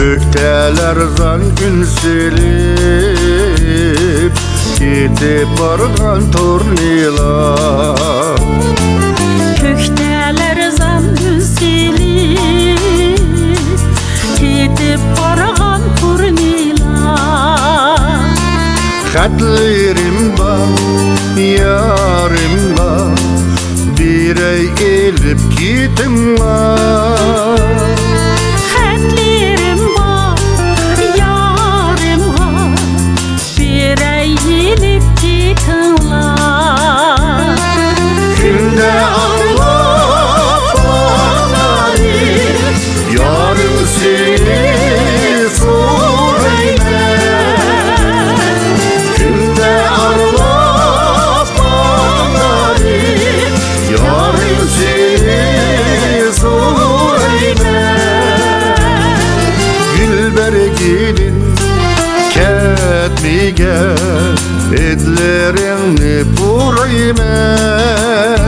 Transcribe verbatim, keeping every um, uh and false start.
كۆكتە لەرزان كۈن سېلىپ، كېتىپ بارغان تۇرنىلار. كۆكتە لەرزان كۈن سېلىپ، كېتىپ بارغان تۇرنىلار. خەتلىرىم بار، يارىمغا بېرەي ئېلىپ كېتىڭلار. خەتلىرىم بار، يارىمغا بېرەي ئېلىپ كېتىڭلار. كۈندە ئاڭلاپ ئاڭلارنى، يارىم سېنى سورايمەن. كۈندە ئاڭلاپ ئاڭلارنى، يارىم سېنى سورايمەن. گۈل بەرگىدىن كەتمىگەن ھىدلىرىڭنى پۇرايمەن.